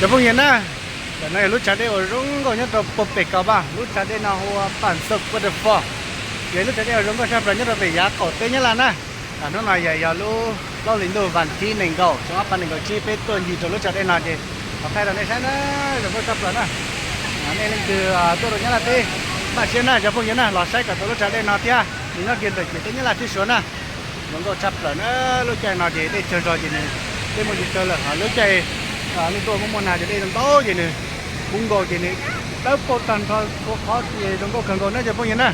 Cov phooj ywg na, ntawm no yog lub tshav dej uas zoo nkauj nyob rau puag pem Kaus Vaj, lub tshav dej no hu ua Pam Xo Waterfall. Yog lub tshav dej uas zoo nkauj tshaj plaws nyob rau pem yav qaum teb Nyab Laj na. Hnub no yog, yog lub plaub hlis ntuj vas thib nees nkaum xyoo ob phav nees nkaum tsib peb tuaj ncig rau lub tshav dej no ces los thaij rau nej saib na, zoo nkauj tshaj plaws na. Nej leej twg tuaj rau Nyab Laj teb, npaj siab na cov phooj ywg na, los saib kom tau lub tshav dej no thiab, nws nyob kiag ntawm ciam teb Nyab Laj thiab Suav na. Zoo nkauj tshaj plaws na, lub caij no ces dej tsawg zog ces nws, dej muaj ntsis tsawg lawm, lub caij nej tuaj muaj muaj nag ces dej ntau ces nws kub nkaus ces nws dawb paug tag nrho txhua qhov ces zoo nkauj kawg nkaus na cov phooj ywg na.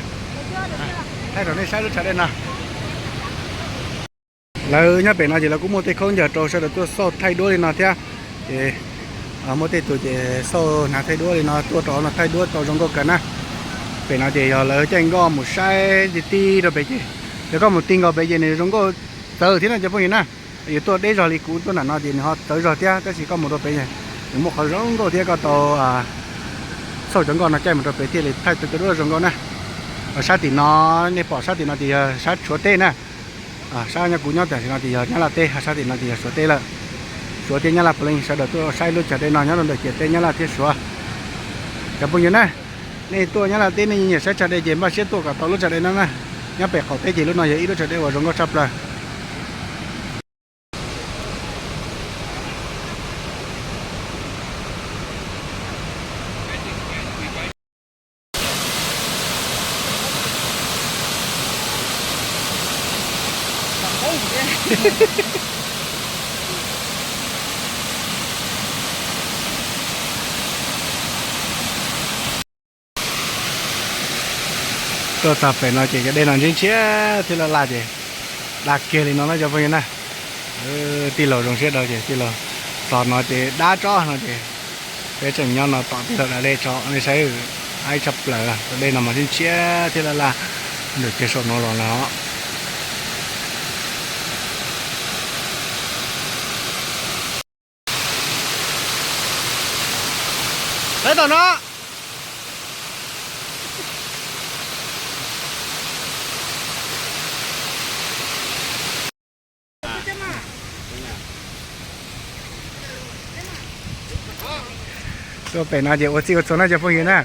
Thaij rau nej saib lub tshav dej no. Lawv nyob pem no ces lawv kuj muaj tej khaub ncaws rau sawv daws tuaj xauj thaij duab li no thiab. Ces muaj tej tus ces xauj hnav thaij duab li no tuaj rau no thaij duab tau zoo nkauj kawg na. Pem no ces yog lawv caij nkoj mus saib ti ti rau pem ces, yog koj mus ti nkaus pem ces nws zoo nkauj txawv thiab no cov phooj ywg na. Yus tuaj deb zog li kuv tuaj nram no ces nws ho txawv zog thiab, tab sis koj mus rau pem nws muaj qhov zoo nkauj thiab koj tau xauj cov nkoj no caij mus rau pem thiaj li thaij tau cov duab zoo nkauj na. Sab tim no, nej pom sab tim no ces yog sab Suav teb na. Sab nyob kuv nyob tam sim no ces yog Nyab Laj teb, sab tim no ces yog Suav teb lawm. Suav thiab Nyab Laj puav leej sawv daws tuaj saib lub tshav dej no nyob rau ntawm ciam teb Nyab Laj thiab Suav. Cov phooj ywg na, nej tuaj Nyab Laj teb nej nyiam saib tshav dej ces npaj siab tuaj kom tau lub tshav dej no na. Nyob pem qaum teb ces lub no yog ib lub tshav dej uas zoo nkauj tshaj plaws. Tuaj txog pem no ces cov dej no ntshiab ntshiab thiab laj laj ces daj kiag li no na cov phooj ywg na. Tij laug zoo siab dhau ces tij laug tos no ces dab tsob no ces peb tseem nyob no tos tij laug da dej tso nej saib. Aib tshaj plaws, cov dej no mas ntshiab ntshiab thiab laj laj ntawm kiag saum no los lawm os. Saib tom no. Tuaj pem no ces ua txij ua txhua no cov phooj ywg na.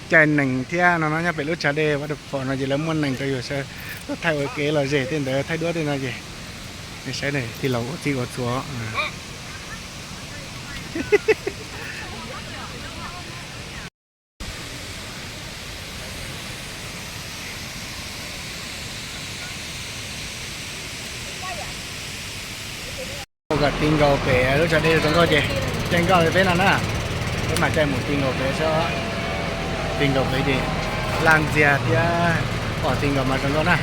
Caij nees thiab no no nyob pem lub tshav dej waterfall no ces lawv muaj nees rau yus sawv tuaj thaij ua kev lom zem tej ntawd thaij duab tej no ces nej saib tij laug ua txij ua txhua. Kom ti nkaus pem lub tshav dej zoo nkauj ces caij nkoj li peb no na. Peb mam caij mus ti nkaus pem saib, ti nkaus pem ces laj ntxiag thiab, pom ti nkaus mas zoo nkauj na.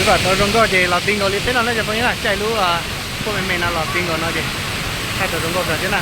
Twb kom tau zoo nkauj ces los ti nkaus li peb no na cov phooj ywg na, caij lub phuaj me me no los ti nkaus no ces thaij tau zoo nkauj kawg thiab na.